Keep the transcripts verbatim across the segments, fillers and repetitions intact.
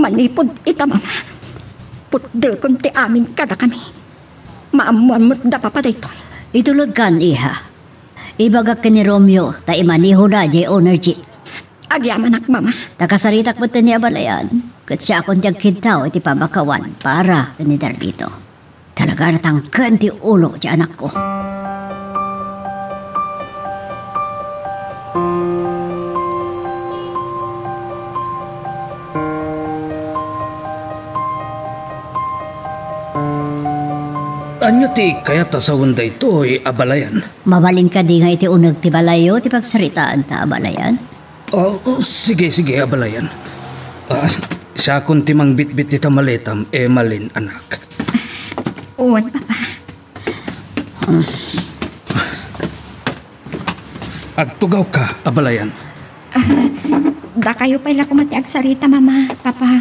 Manipud ita, Mama, putdekon ti amin kadakami. Maammoan met da Papa daytoy. Itulodkan, iha. Ibagak ken ni Romeo ta imanehona diay owner jeep. Agyamanak, Mama. Ta kasaritak met ni abalayan, ket siakon ti agkiddaw iti pammakawan para ken ni Darlito. Talaga, natangken ti ulo ti anakko. Ania ti kayat a sawen daytoy, abalayan? Mabalin kadi nga iti uneg ti balayyo ti pagsaritaanta, abalayan? Oh, oh, sige, sige, abalayan. Ah, siakon ti mangbitbit ita maletam, Emalin, anak. Wen, Papa. Agtugawka, abalayan. Ah, dakayo pay la koma ti agsarita, Mama, Papa.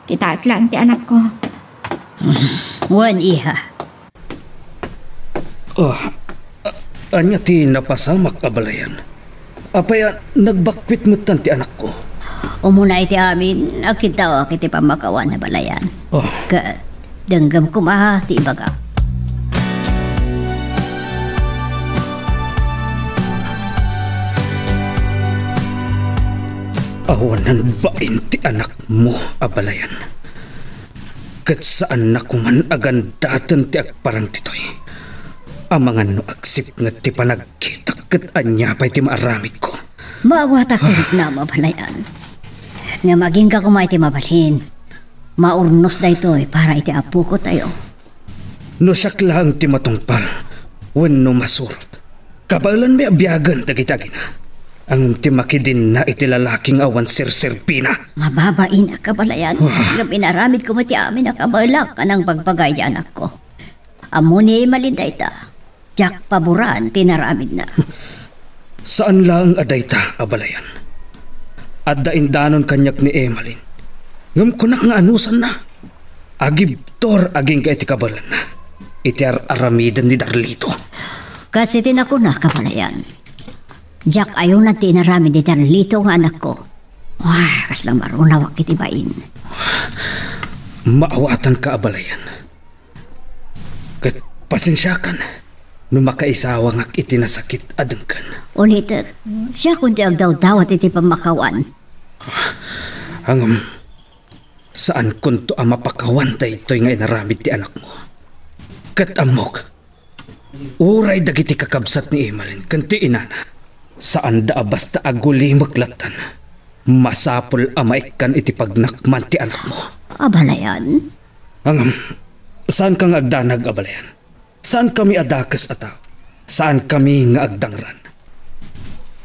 Kitaek laeng ti anakko. Wen, iha. Ah, a-, ania ti napasamak, abalayan? Apay a nagbakwit metten ti anakko? Umuna iti amin, agkiddawak iti pammakawan, abalayan. Oh. Ket denggem koma ti ibagak. Awanan bain ti anakmo, abalayan. Ket saanna koman a gandaten ti agparang ditoy. Amangan no agsipnget ti panagkitak ket ania pay ti maaramidko. Maawatak ti riknam, abalayan. Ngem agingga koma iti mabalin. Maurnos daytoy para iti apoko tayo. No siak laeng ti matungpal wenno masurot, kabaelanmi a biagen dagiti agina. Ngem ti makidinna iti lalaki nga awan serserbina. Mababain a kabalayan. Ah. Ngem inaramidko met ti amin a kabaelak a nangbagbagay ti anakko. Ammo ni Emalin dayta. Diak paboran ti inaramidna. Saan laeng a dayta, abalayan. Adda indanon kaniak ni Emalin. Ngem kunak nga anusanna. Agibtur agingga iti kabaelanna. Iti ar-aramiden ni Darlito. Kas iti nakuna, kabalayan. Diak ayunan ti inaramid ni Darlito nga anakko. Wah, kasla marunawak iti bain. Maawatanka, abalayan. Ket pasensiakan no makaisawangak iti nasakit a denggen. Ulitek, siakon ti agdawdawat iti pammakawan. Ngem, saankonto a mapakawan daytoy nga inaramid ti anakmo. Ket ammok, uray dagiti kakabsat ni Emalin ken ti inana, saanda a basta agulimek lattan. Masapul a maikkan iti pagnakman ti anakmo. Abalayan? Ngem, saanka nga agdanag, abalayan. Saankami a dakes a tao. Saankami nga agdangran.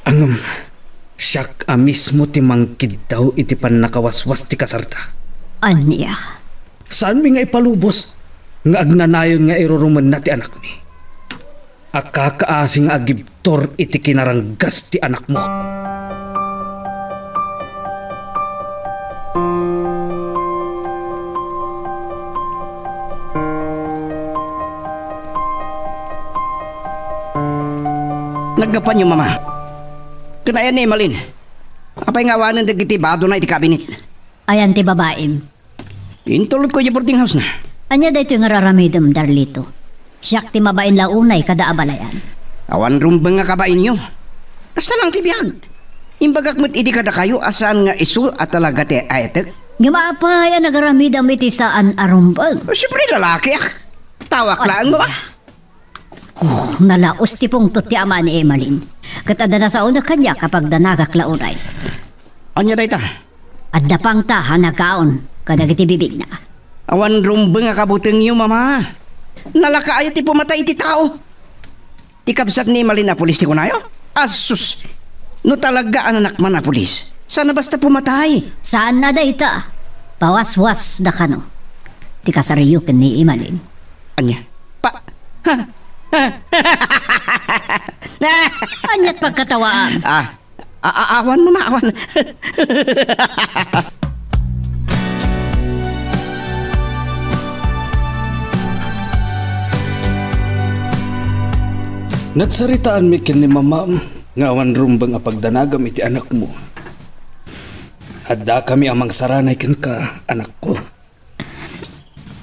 Ngem, siak a mismo ti mangkiddaw iti pannakawaswas ti kasarta. Ania? Saanmi nga ipalubos nga agnanayon nga irurumenna ti anakmi. A kakaasi nga agibtur iti kinaranggas ti anakmo. Naggapuanyo, Mama. Ken ayan ni Emalin. Apay nga awanen dagiti badona iti kabinet? Ayan ti babaim. Intulodko idiay boarding house-na. Ania daytoy nga ar-aramidem, Darlito? Siak ti mabain la unay kada abalayan. Awan rumbeng a kabainyo. Kasta lang ti biag. Imbagak met idi kadakayo a saan nga isu a talaga ti ay-ayatek. Ngem apay a nagaramidam iti saan a rumbeng? Siyempre, lalakiak. Tawak laeng, Mama. Oh, nalaos ti pungtot ti ama ni Emalin. Ket adda nasaona kaniak a pagdanagak la unay. Ania dayta? Adda pangta a nagaon kadagiti bibigna. Awan rumbeng a kabutengyo, Mama. Nalaka aya ti pumatay iti tao. Ti kabsat ni Emalin a pulis ti kunayo? Asus! No talaga a nanakman a pulis, saan a basta pumatay. Saanna dayta. Pawaswasda kano ti kasariyo ken ni Emalin. Ania? Pa... Aniat pagkatawaan? Ah, a-, a-, awan, Mama, awan. Nagsaritaanmi ken ni Mamam nga awan rumbeng a pagdanagam iti anakmo. Addakami a mangsaranay kenka, anakko.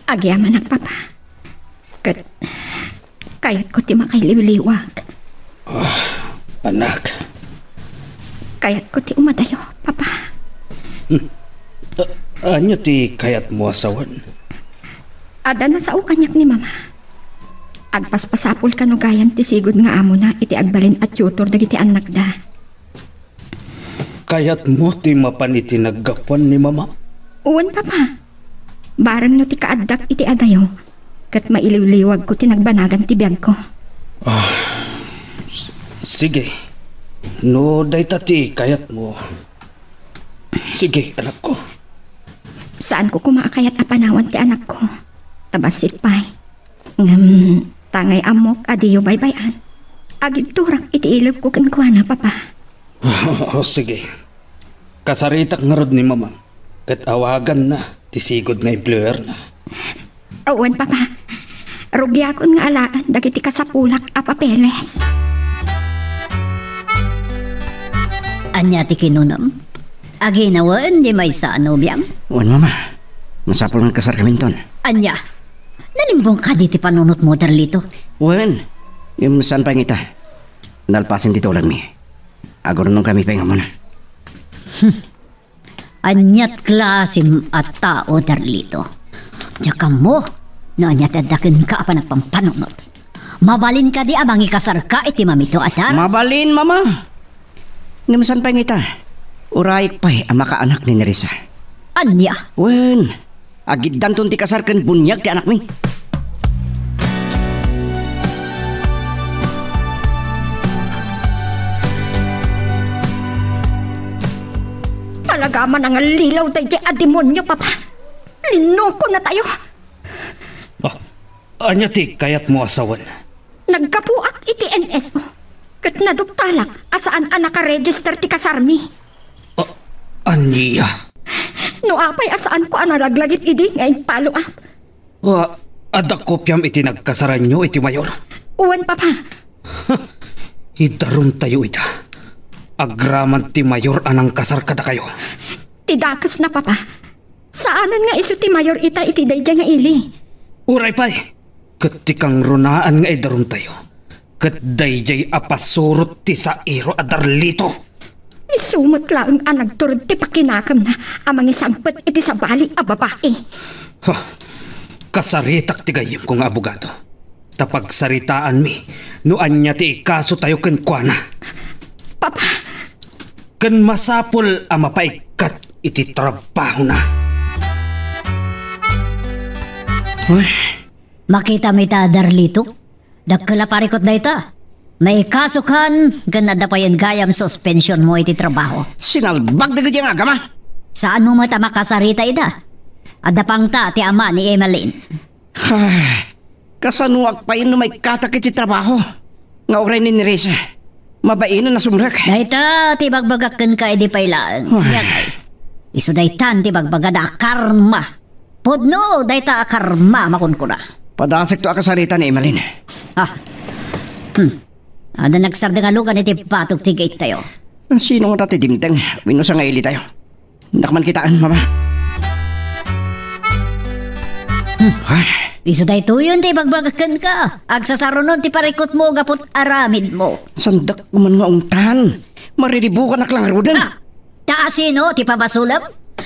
Agyamanak, Papa. Ket kayatko ti makailiwliwag. Ah, anak. Kayatko ti umadayo, Papa. Hmm. A-, ania ti kayatmo a sawen? Adda nasao kaniak ni Mama. Agpaspasapul kano gayam ti sigud nga amona iti agbalin a tutor dagiti annakda. Kayatmo ti mapan iti naggapuan ni Mama? Wen, Papa. Bareng no ti kaaddak iti adayo, ket mailiwliwagko ti nagbanagan ti biagko. Ah, s-, sige. No dayta ti kayatmo, sige, anakko. Saanko koma a kayat a panawan ti anakko. Ta bassit pay. Ngem, tangay ammok a diyo baybay-an, agibturak iti ilibko kenkuana, Papa. O, sige. Kasaritak ngarud ni Mamam, ket awaganna ti sigud nga employerna. Wen, Papa. Rugiakon nga alaen dagiti kasapulak a papeles. Ania ti kinunam? Aginawen di maysa a nobiam? Wen, Mama. Masapul nga kasarkaminton. Ania? Nalimbong kadi ti panunotmo, Darlito? Wen, ngem saan pay nga ita. Nalpasen ti tulagmi. Agurnongkami pay nga umuna. Hmm. Aniat klasem a tao, Darlito? Diak ammo no ania ti adda kenka a panagpampanunot. Mabalin kadi a mangikasarka iti mamito a daras? Mabalin, Mama. Ngem saan pay nga ita? Urayek pay a makaanak ni Nerissa. Ania? Wen, agiddanton ti kasar ken buniag ti anakmi. Talaga man a ngallilaw daydiay a demonio, Papa. Linukonatayo. Ah, ania ti kayatmo a sawen? Naggapuak iti N S O, ket naduktalak a saan a nakaregister ti kasarmi. Ah, ania? No apay a saanko a nalaglagip idi nga impalo-up? Ah, adda kopiam iti nagkasaranyo iti mayor? Wen, Papa. Idarumtayo ida. Agraman ti mayor a nangkasar kadakayo. Ti dakesna, Papa. Saanen nga isu ti mayor ita iti daydiay nga ili. Uray pay, ket ti kangrunaan nga idarumtayo, ket daydiay a pasurot ti sairo a Darlito. Isu met laeng a nagtured ti pakinakemna a mangisangpet iti sabali a babai. Ha, kasaritak ti gayyemko nga abogado. Ta pagsaritaanmi no ania ti ikasotayo kenkuana. Papa! Ken masapul a mapaikkat iti trabahona. Uy. Makitam ita, Darlito. Dakkel a parikut dayta. Maikasokan ken adda payen gayam suspensionmo iti trabaho. Sinalbag dagiti nga agama. Saanmo met a makasarita ida. Adda pangta ti ama ni Emeline. Ay, kasanoak pay no maikkatak iti trabaho nga uray ni Nerissa? Mabainen a sumrek. Dayta ti ibagbagak kenka idi pay laeng. Ay. Ania kay? Isu daytan ti ibagbagada a karma. Pudno dayta a karma, makunkuna. Padasekto a kasarita ni Emeline. Ah. Hmm. Adda nagsardeng a lugan iti batok ti gate tayo. Sino ngata ti dimteng wenno sangailitayo? Dakman kitaen, Mama. Hmm. Ay. Isu daytoyen ti ibagbagak kenka. Agsasarunon ti parikutmo gapu ti aramidmo. Saandak man nga ungtan. Mariribukanak la ngaruden. Ah! Ta asino ti pabasolem?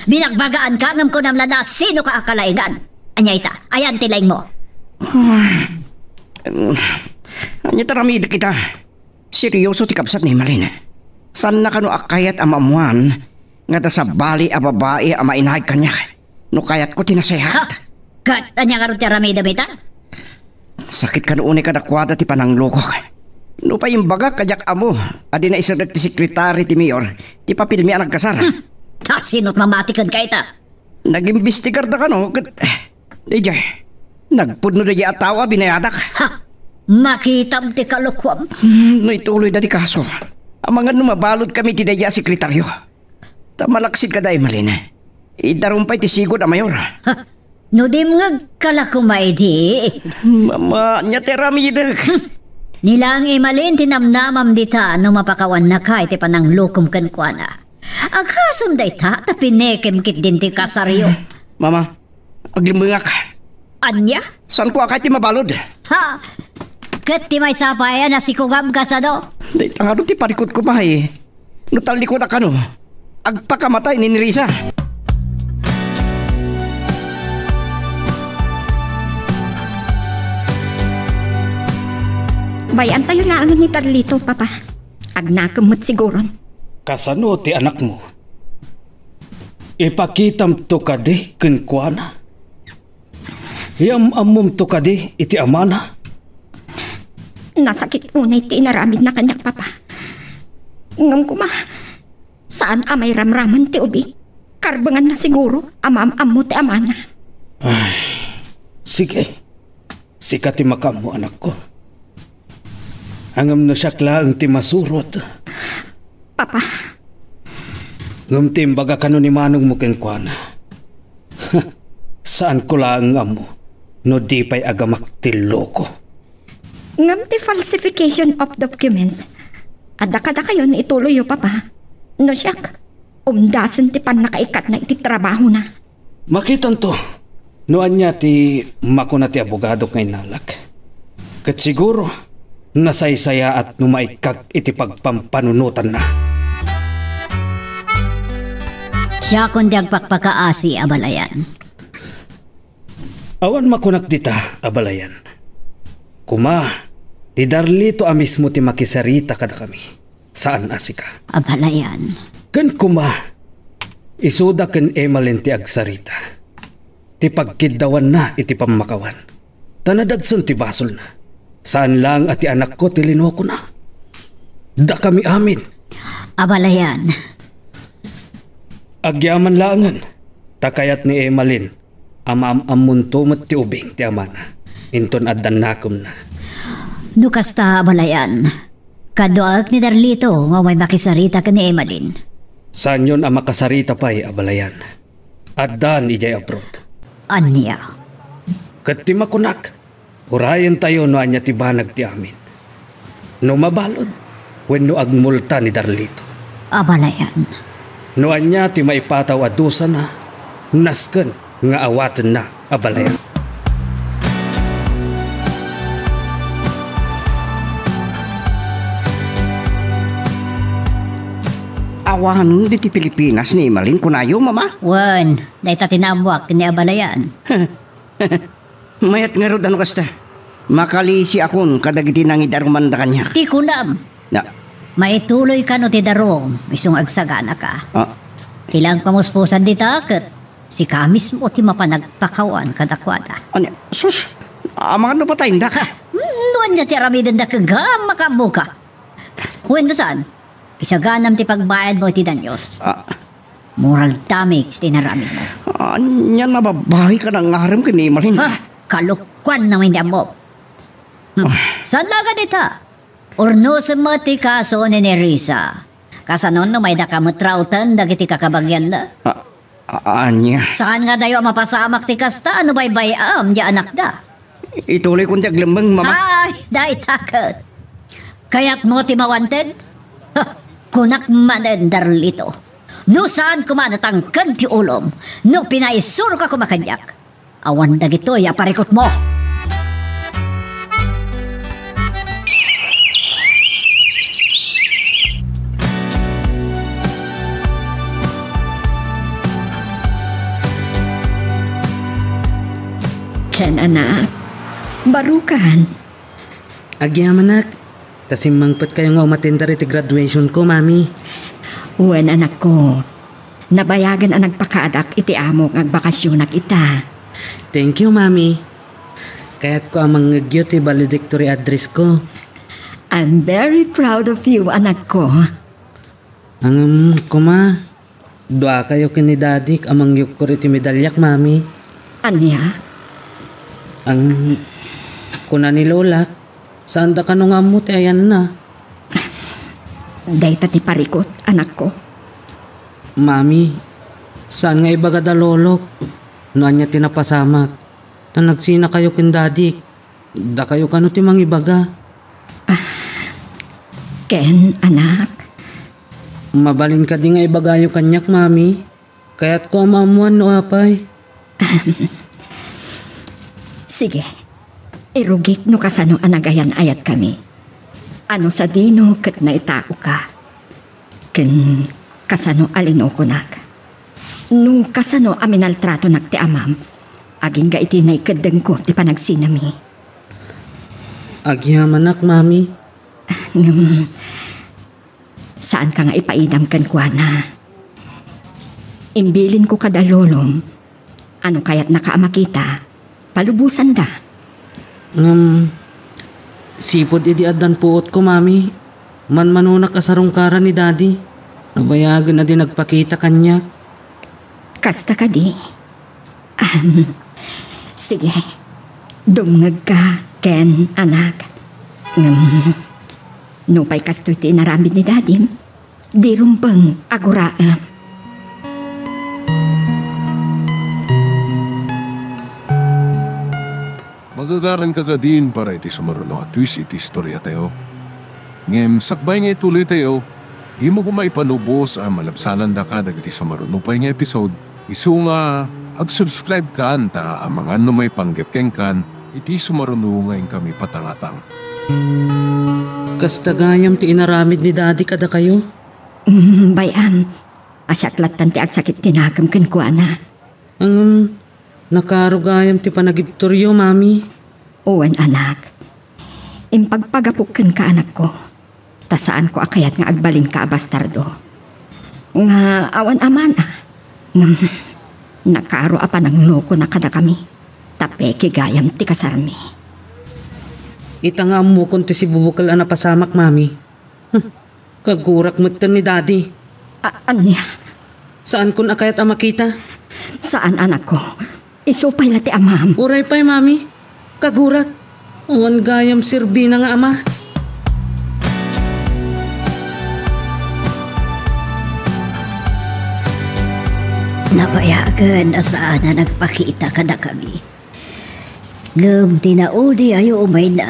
Binagbagaanka ngem kunam la no asinoka a kalaingan. Ania ita? Ayan ti laingmo. Ah. Ania ti aramidek ita? Serioso ti kabsat ni Emeline. Saanna kano a kayat a maammoan nga adda sabali a babai a mainaig kaniak no kayatko ti nasehat. Ha? Ket ania ngarud ti aramidem ita? Sakit kano unay kadakuada ti pananglukok. Nupay imbagak a diak ammo a di naiserdek ti sekretari ti mayor ti papelmi a nagkasar. Hmm. Ta sino't mamati kenka ita? Nagimbestigarda kano ket, eh, daydiay, nagpudno daydiay a tao a binayadak. Ha! Makitam ti kalokuam. Hmm, no ituloyda ti kaso, amangan no mabaludkami ti daydiay a sekretario. Ta malaksid kada, Emeline. Idarum pay ti sigud a mayor. Ha! No dimngegka la koma idi. Mama, ania ti aramidek? Hmm. Ni laeng Emeline ti namnamam dita no mapakawannaka iti pananglukom kenkuana. Agasem dayta ta pinekem ketdin ti kasaryo. Mama, aglemmengak. Ania? Saanko a kayat ti mabalud? Ha? Ket ti maysa pay a nasikugam kasano? Dayta ngarud ti parikutko pay. No tallikudak kano, agpakamatay ni Nerissa. Bay-antayo laengen ni Darlito, Papa. Agnakem met siguron. Kasano ti anakmo? Ipakitamto kadi kenkuana? Yam-ammomto kadi iti amana? Nasakit unay ti inaramidna kaniak, Papa. Ngem koma, saan a mairamraman ti ubing. Karbenganna siguro a maam-ammo ti amana. Ay, sige. Sika ti makaammo, anakko. Ngem no siak laeng ti masurot. Papa. Ngem ti imbaga kano ni manongmo kenkuana. Saanko laeng nga ammo no di pay agamak ti loko. Ngem ti falsification of documents, adda kadakayo ni ituloyyo, Papa. No siak, umdasen ti pannakaikatna iti trabahona. Makitanto no ania ti makuna ti abogado nga innalak. Ket siguro, nasaysayaat no maikkak iti pagpampanunotanna. Siakon ti agpakpakaasi, abalayan. Awan makunak dita, abalayan. Koma, ti Darlito a mismo ti makisarita kadakami. Saan a sika. Abalayan. Ken koma, isuda ken Emalin ti agsarita. Ti pagkiddawanna iti pammakawan. Ta nadagsen ti basolna. Saan laeng a ti anakko ti linokona. Dakami amin. Abalayan. Agyaman laengen. Ta kayat ni Emalin a maam-ammonto met ti ubing ti amana inton adda nakemna. No kasta, abalayan, kaduaek ni Darlito nga umay makisarita ken ni Emalin. Saanyon a makasarita pay, abalayan. Addan idiay abroad. Ania? Ket ti makunak, urayentayo no ania ti banag ti amin. No mabalud, wenno agmulta ni Darlito. Abalayan. No ania ti maipataw a dusana, nasken nga awatenna, abalayan. Awanen ditoy Pilipinas ni Emalin, kunayo, Mama? Wen, dayta ti naammoak ni abalayan. Mayat ngarud a no kasta. Makalisiakon kadagiti nangidarumanda kaniak. Ti kunam. Na. Maituloy kano ti darum, isu nga agsaganaka. Ah. Ti laeng pamuspusan dita, ket sika mismo ti mapan agpakawan kadakuada. Ania? Sus, amangan no patayendak. Ha? Hmm, no ania ti aramidenda ken gam makaammoka? Wenno saan? Isaganam ti pagbayadmo iti danyos. Ah. Moral damage ti inaramidmo. Ania, nababain ka ngarud ken ni Emalin? Ha? Kalokuan naman ti ammom. Hmm. Ah. Saan laga dita? Urnosem met ti kaso ni Nerissa. Kasano no maydaka met rauten dagiti kakabagianna? Ah, ah, ania? Saan nga dayo a mapasamak ti kasta no baybay-am ti anakda? Ituloykon ti aglemmeng, Mama. Ay, dayta ket. Kayatmo ti mawanted? Ha, kunak manen, Darlito. No saan koma natangken ti ulom, no pinaisuroka koma kaniak, awan dagitoy a parikutmo. Ken anak, barukan. Agyamanak, ta simmangpetkayo nga umatendar iti graduation ko, Mami. Wen, anakko. Nabayagen a nagpakaadak iti amok nga agbakasyonak ita. Thank you, Mami. Kayatko a mangngegyo ti valedictory address ko. I'm very proud of you, anakko. Ngem, koma, duakayo ken ni Dadik a mangyukkor iti medalyak, Mami. Ania? Ngem, kuna ni Lolak, saanda kano nga ammo ti ayanna. Dayta ti parikut, anakko. Mami, saan nga ibagada Lolok no ania ti napasamak, ta nagsinakayo ken Dadik. Dakayo kano ti mangibaga? Ah, ken, anak, Mabalin kadi nga ibagayo kaniak, Mami? Kayatko a maammuan no apay. Sige. Irugik no kasano a nagayan-ayatkami. Ano sadino ket naitaoka. Ken kasano a linokonak. No kasano a minaltratonak ti amam, agingga iti naikeddengko ti panagsinami. Agyamanak, Mami. Ngem, saanka nga ipaidam kenkuana. Imbilinko kada lolom, ano kayatnaka a makita, palubosanda. Ngem, sipud idi addan puotko, Mami, manmanonak a sarungkaran ni Daddy. Nabayagen a di nagpakita kaniak. Kasta kadi? Ahem. Sige. Dumngegka, Ken, anak. Ngem, nupay kastoy ti inaramid ni Dadim, di rumbeng a guraem. Magagaranka kadin para iti sumaruno a twist iti istoriatayo. Ngem sakbay nga ituloytayo, dimo koma ipanubos a malabsanandaka dagiti sumaruno pay nga episode, isu nga ag-subscribe kan ta amangan no maipanggep kenkan iti sumaruno nga inkami patangatang. Kasta gayam ti inaramid ni Daddy kadakayo? Mm, bay-am. A siak lattan ti agsakit ti nakem kenkuana. Ngem, nakaro gayam ti panagibturyo, Mami. Wen, anak. Impagpagapok kenka, anakko. Ta saanko a kayat nga agbalinka a bastardo. Nga awan amana. Ngem, nakaro a pananglokona kadakami. Ta peke gayam ti kasarmi. Ita nga ammokon ti sibubukel a napasamak, Mami. Hmm. Kagurak metten ni Daddy. A-, ania? Saankon a kayat a makita? Saan, anakko. Isu pay la ti amam. Uray pay, Mami. Kagurak. Awan gayam serbina nga ama. Nabayagen a saan a nagpakita kadakami. Ngem ti naudi a umayna,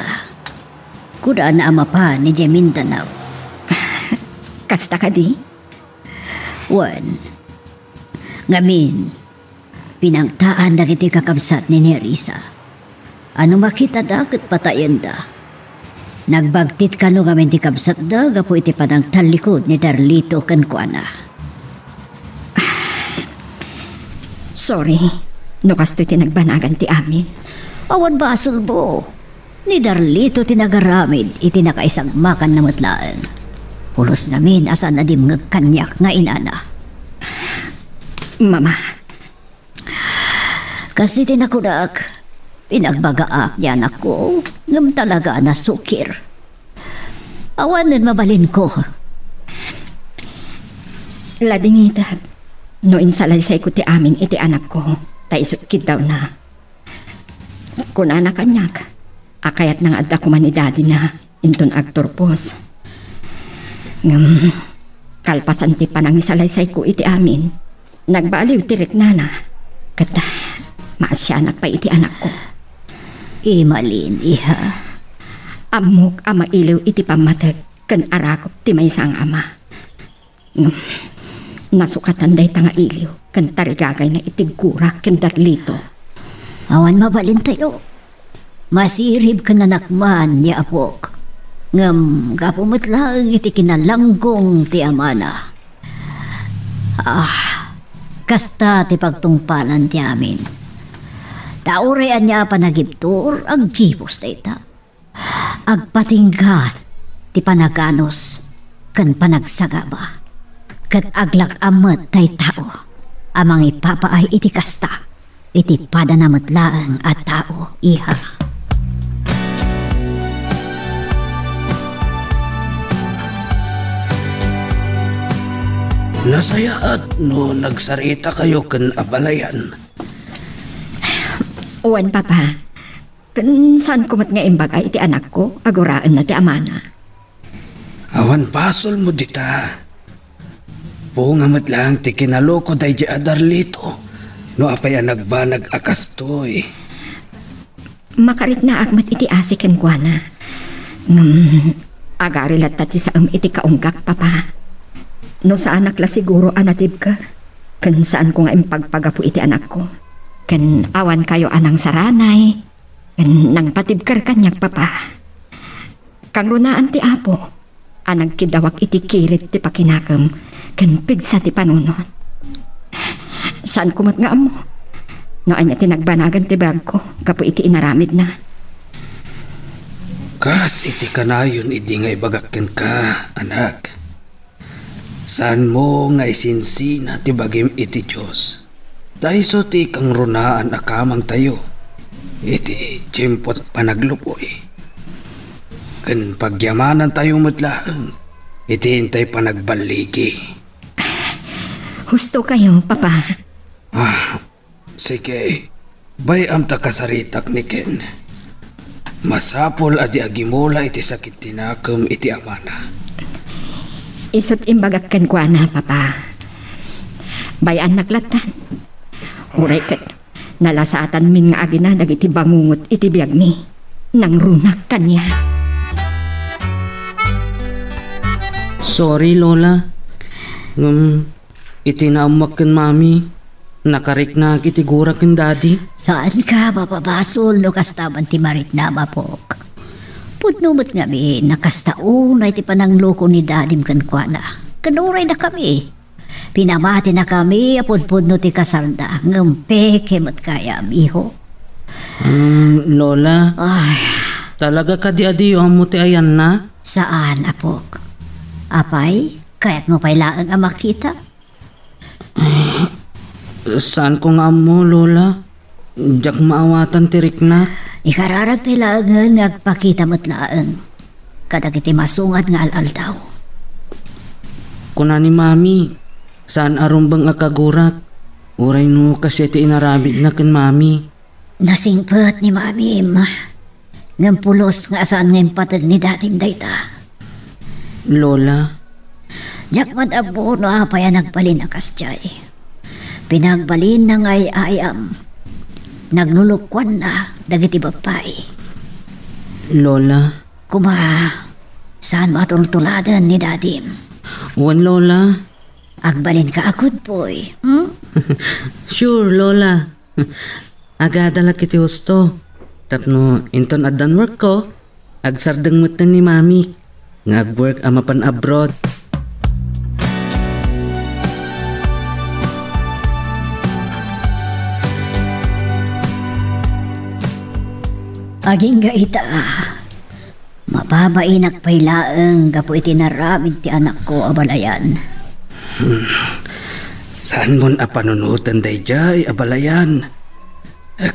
kunana a mapan idiay Mindanao. Kasta kadi? Wen, ngamin, pinangtaan dagiti kakabsat ni Nerissa. A no makitada ket patayenda. Nagbagtit kano ngamin ti kabsatda gapu iti panangtallikud ni Darlito kenkuana. Sorry, no kastoy ti nagbanagan ti amin. Awan basolmo. Ni Darlito ti nagaramid iti nakaisagmakanna met laeng. Pulos ngamin a saan a dimngeg kaniak nga inana. Mama, Kas iti nakunak, pinagbagaak ni anakko, ngem talaga a nasukir. Awanen mabalinko. Ladingitak no insalaysayko ti amin iti anakko, ta isut kiddawna. Kunana kaniak a kayatna nga adda koma ni dadina inton agturpos. Ngem, kalpasan ti panangisalaysayko iti amin, nagbaliw ti riknana, ket maasianak pay iti anakko. Imalin, iha. Ammok a mailiw iti pammateg ken arakup ti maysa nga ama. Ngem, nasukatan dayta nga iliw ken tarigagayna iti gurak ken Darlito. Awan mabalintayo. Masirib ken nanakman ni apok. Ngem gapu met laeng iti kinalanggong ti amana. Ah, kasta ti pagtungpalan ti amin. Ta uray ania a panagibtur, aggibus dayta. Agpatingga ti panaganus ken panagsagaba, ket aglak-am met tay tao a mangipapaay iti kasta iti padana met laeng a tao, iha. Nasayaat no nagsaritakayo ken abalayan. Wen, Papa. Ken saanko met nga imbaga iti anakko a guraenna ti amana. Awan basolmo dita. Bunga met laeng ti kinaloko daydi a Darlito no apay a nagbanag a kastoy. Makariknaak met iti asi kenkuana. Ngem, agari latta ti saem iti kaunggak, Papa. No saanak la siguro a natibker, ken saanko nga impagpagapu iti anakko. Ken awankayo a nangsaranay, ken nangpatibker kaniak, Papa. Kangrunaan ti Apo a nagkiddawak iti kirit ti pakinakem ken pigsa ti panunot. Saanko met nga ammo no ania ti nagbanagan ti biagko gapu iti inaramidna. Kas iti kanayon idi nga ibagak kenka, anak. Saanmo nga isinsina ti bagim iti Dios. Ta isu ti kangrunaan a kamangtayo iti tiempot panaglupoy. Ken pagyamanantayo met laeng iti intay panagballigi. Husto kayo, Papa. Ah, sige. Bay-am ta kasaritak ni Ken. Masapul a di agimula iti sakit ti nakem iti amana. Isut' imbagak kenkuana, Papa. Bay-annak lattan. Uray ket nalasatanmin nga agina dagiti bangungot iti biagmi. Nangrunak kaniak. Sorry, Lola. Ngem iti naammuak ken Mami, nakariknaak iti gura ken Daddy. Saanka mapabasol no kasta man ti mariknam, apok. Pudno met ngamin a kasta unay ti panangluko ni Dadim kenkuana. Ken uray dakami. Pinamatinakami a pudpudno ti kasalda, ngem peke met gayam, iho. Hmm, Lola, Ay, talaga kadi a diyo ammo ti ayanna? Saan, apok. Apay, kayatmo pay laeng a makita? Saanko nga ammo, Lola. Diak maawatan ti riknak. Ikararag tay laengen nga agpakita met laeng kadagiti masungat nga al-aldaw. Kuna ni Mami, saan a rumbeng a kagurak, uray no kasdiay ti inaramidna ken Mami. Nasingpet ni Mamim. Ngem pulos nga saan nga impateg ni Dadim dayta. Lola. Diak man ammo no apay a nagbalin a kasdiay. Pinagbalinna nga ay-ayam. Naglulukuanna dagiti babbai. Lola. Kuma, saan mo a tultuladen ni Dadim? Wen, Lola. Agbalinka a good boy, hmm? Sure, Lola. Agadalak iti husto. Tapno inton addan workko, agsardeng metten ni Mami nga agwork a mapan abroad. Agingga ita, mababainak pay laeng gapu iti naramid ti anakko a balayan. Hmm. Saanmon a panunoten daydiay a balayan.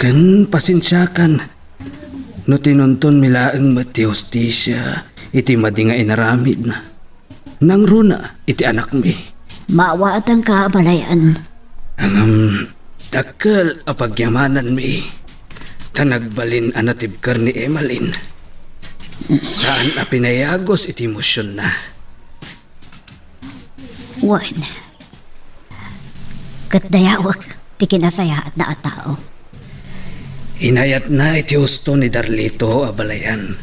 Ken pasensiakan no tinuntonmi laeng met ti hustisia iti madi nga inaramidna. Nangruna iti anakmi. Maawatanka a balayan. Ngem dakkel a pagyamananmi ta nagbalin a natibker ni Emalin. Saan a pinayagus iti emosionna. Wen, ket dayawek ti kinasayaatna a tao. Inayatna iti husto ni Darlito a balayan.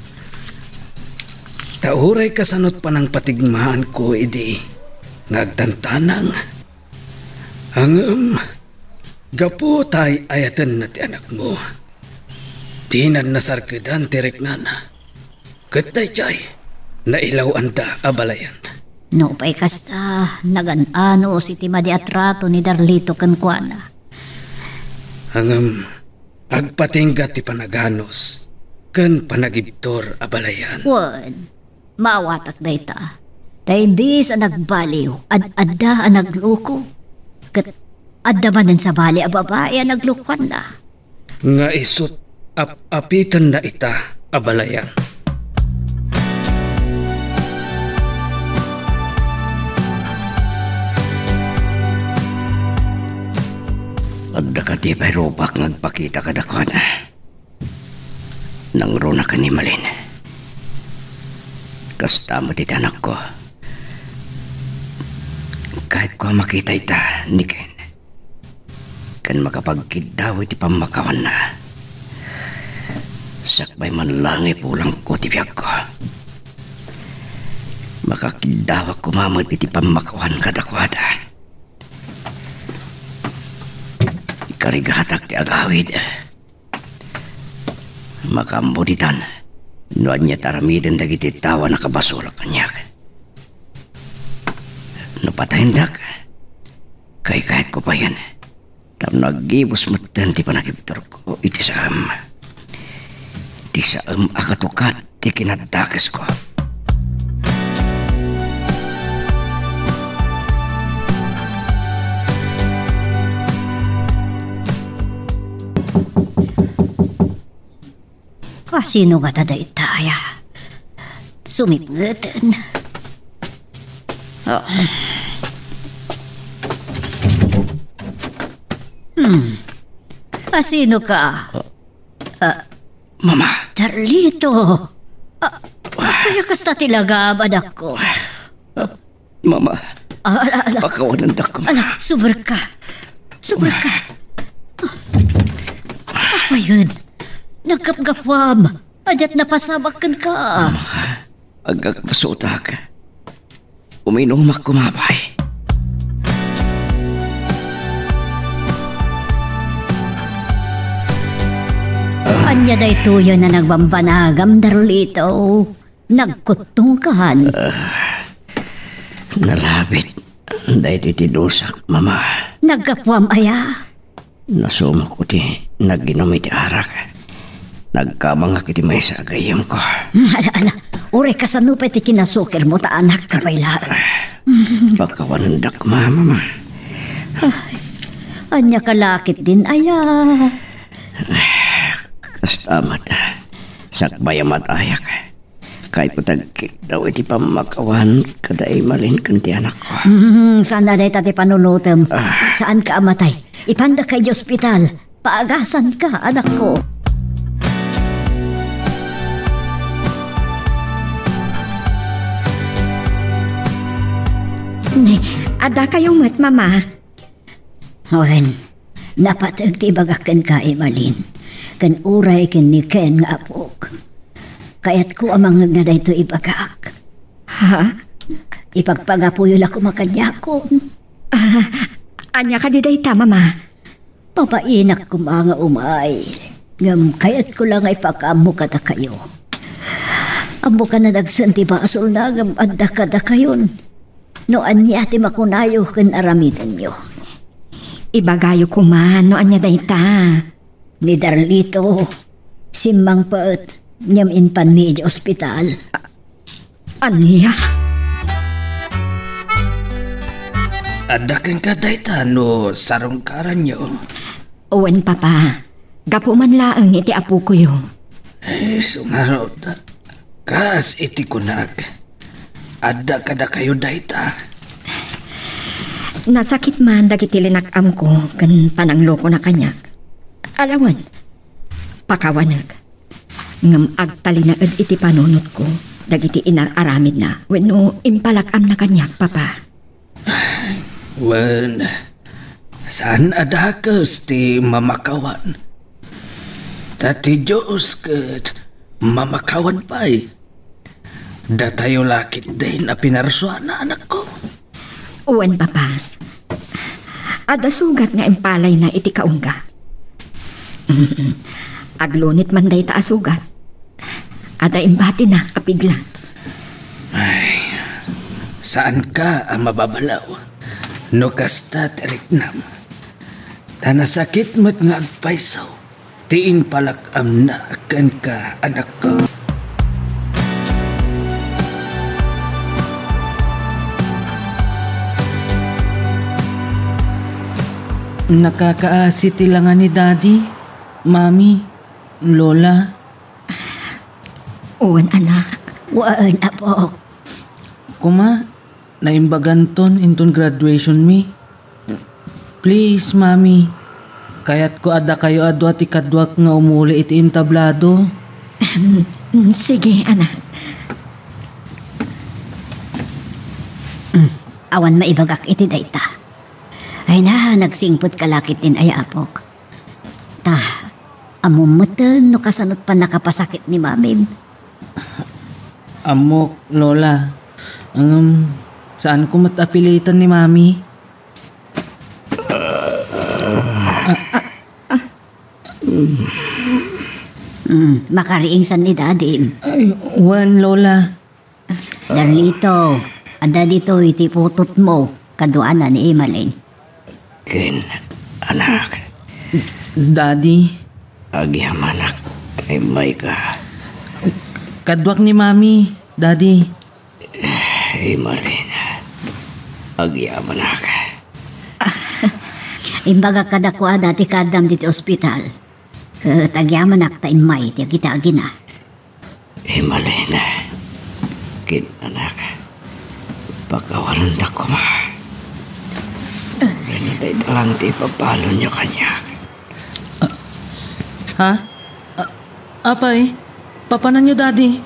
Ta uray kasanot panangpatigmaanko idi nga agtantanang. Ngem gapu ta ay-ayatenna ti anakmo, dinan nasarkedan ti riknana. Ket daydiay, nailawanda a balayan. Nupay kasta, nagan-anus iti madi a trato ni Darlito kenkuana. Ngem agpatingga ti panaganus ken panagibtur a balayan. Wen, maawatak dayta. Ta imbes a nagbaliw, ad-adda a nagluko. Ket adda manen sabali a babai a naglukoanna. Nga isut' ap-apitenna ita a balayan. Adda kadi pay rubak nga agpakita kadakuada. Nangruna ken ni Malin. Kasta met iti anakko. Kayatko a makita ita ni Ken. Ken makapagkiddaw iti pammakawanna. Sakbay man laeng ipulangko ti biagko. Makakiddawak koma met iti pammakawan kadakuada. Ikarigatak ti agawid. Makaammo ditan no ania ti aramiden dagiti tawa a nakabasolak kaniak. No patayendak, kaykayatko payen tapno aggibus metten ti panagibturko iti saem. Ti saem a katukad ti kinaddakesko. Kasino ngata dayta aya? Sumipngeten. Oh. Hmm. Kasino ka? Ah, Mama. Darlito. Ah, apay a kasta ti lagam, anakko? Mama. Ah, ala, ala. Pakawanendak, Mama. Ala, sumerka. Sumerka. Apayen? Naggapgapuam. Adiak napasamak kenka. Mama, agkakabsutak. Uminumak koma pay. Ania daytoyen a nagbambanagam, Darlito? Nagkuttongkan? Ah, nalabit daytoy ti dusak, Mama. Naggapuam aya? Nasumok ti nag-inum iti arak. Nagkamangak iti maysa a gayyemko. Ala, ala. Uray kasano pay ti kinasukirmo ta anakka pay laeng. Pakawanendak, Mama. Ay, ania ka la ketdin aya? Kasta met, sakbay a matayak. Kayatko ti agkiddaw iti pammakawan kada Emalin ken ti anakko. Hmm, saan a dayta ti panunotem. Ah. Saanka a matay. Ipandaka iti ospital. Paagasanka, anakko. Ne, addakayo met, Mama. Wen, napateg ti ibagak kenka, Emalin, ken uray ken ni Ken nga apok. Kayatko a mangngegna daytoy ibagak. Ha? Ipagpagapuyo la koma kaniakon. Ah, ania kadi dayta, Mama? Papainak koma nga umay. Ngem kayatko la nga ipakaammo kadakayo. Ammokan a dagsen ti basolna ngem adda kadakayon no ania ti makunayo ken aramidenyo. Ibagayo koma no ania dayta. Ni Darlito, simmangpet, ngem impanmi iti ospital. A-, ania? Adda kenka dayta no sarungkaranyo? Wen, Papa. Gapu man laeng iti apokoyo. Ay, sumarot. Kas iti kunak, adda kadakayo dayta. Nasakit man dagiti linak-amko ken pananglokona kaniak. Alawen, pakawanek. Ngem agtalinaed iti panunotko dagiti inar-aramidna wenno impalak-amna kaniak, Papa. Wen, saan a dakes ti mamakawan. Ta ti Dios ket mamakawan pay. Datayo la ketdin a pinarsuana, anakko. Wen, Papa. Adda sugat nga impalayna iti kaungga. Aglunit man dayta a sugat. Adda imbatina a pigla. Ay, saanka a mababalaw no kasta ti riknam. Ta nasakit met nga agpayso ti impalak-amna kenka, anakko. Nakakaasi ti langa ni Daddy, Mami, Lola. Wen, anak. Wen, apok. Koma, naimbaganton inton graduation mi. Please, Mami. Kayatko a dakayo a dua ti kaduak nga umuli iti entablado. Ahem. Sige, anak. Awan maibagak iti dayta. Ay na, nagsingpet ka la ketdin aya, apok. Ta, ammom metten no kasano ti pannakapasakit ni Mamim. Ammok, Lola. Ngem, saanko met a pilitan ni Mami. Mm, makariingsan ni Dadim. Ay, wen, Lola. Darlito, adda ditoy ti putotmo, kaduana ni Emalin. Ken, anak. Daddy. Agyamanak, ta immayka. Kaduak ni Mami, Daddy. Emalin, agyamanak. Imbagak kadakuada ti kaaddam ditoy ospital. Ket agyamanak ta immay ti agitagina. Emalin, ken anak, pakawanendak koma. Wen dayta lang ti ipabalonyo kaniak. Ah, ha? Ah, apay, papananyo, Daddy?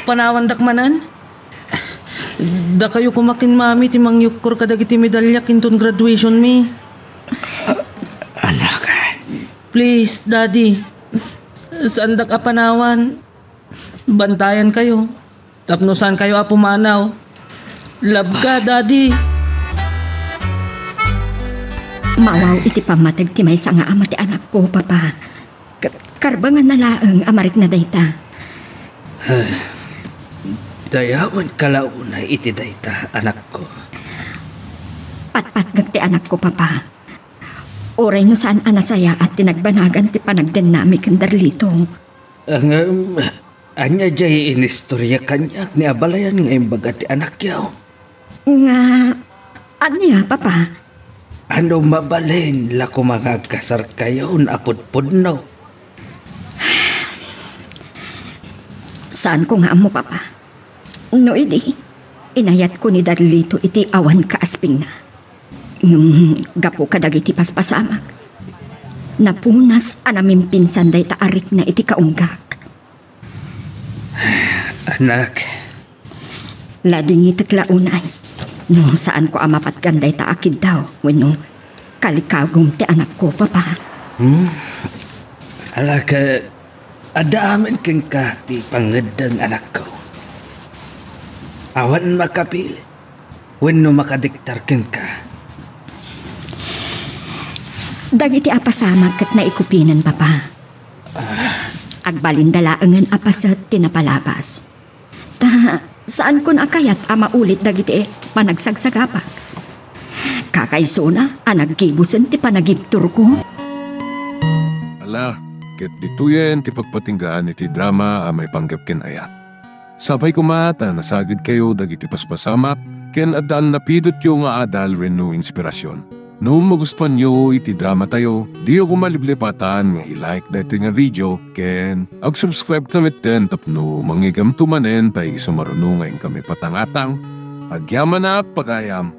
Panawandak manen? Dakayo koma ken Mami ti mangyukkor kadagiti medalyak inton graduation mi. Anak. Please, Daddy. Saandak a panawan. Bantayankayo. Tapno saankayo a pumanaw. Love ka, Daddy. Mawaw iti pammateg ti maysa nga ama ti anakko, Papa. Ka-, karbanganna laeng a marikna dayta. Dayawenka la unay iti dayta, anakko. Patpatgek ti anakko, Papa. Uray no saan a nasayaat ti nagbanagan ti panagdennami ken Darlito. Ngem, ania diay inistorya kaniak ni abalayan nga imbaga ti anakyo? Nga, ania, Papa? Ano mabalin la koma nga agkasarkayo no apudpudno? Saanko nga ammo, Papa. No idi, inayatko ni Darlito iti awan kaaspingna. Ngem gapu kadagiti paspasamak, napunas a namimpinsan dayta a rikna iti kaunggak. Anak. Ladingitek la unay no saanko a mapatgan dayta a kiddaw wenno kalikagum ti anakko, Papa. Hmm? Ala ket, adda amin kenka ti pangngeddeng, anakko. Awan makapili wenno makadiktar kenka. Dagiti a pasamak ket naikupinen, Papa. Agbalinda laengen a paset ti napalabas. Ta, saankon a kayat a maulit dagiti panagsagsagabak. Kakaisuna a naggibusen ti panagibturko. Ala, ket ditoyen ti pagpatinggaan iti drama a maipanggep ken ayat. Sapay koma ta nasagidkayo dagiti paspasamak ken adda a napidotyo nga adal wenno inspirasyon. No magustuanyo iti dramatayo, diyo koma liplipatan nga i-like daytoy nga video ken ag-subscribe ta metten tapno mangngeggamto manen ta isu maruno nga inkami patangatang. Agyamanak pagayam!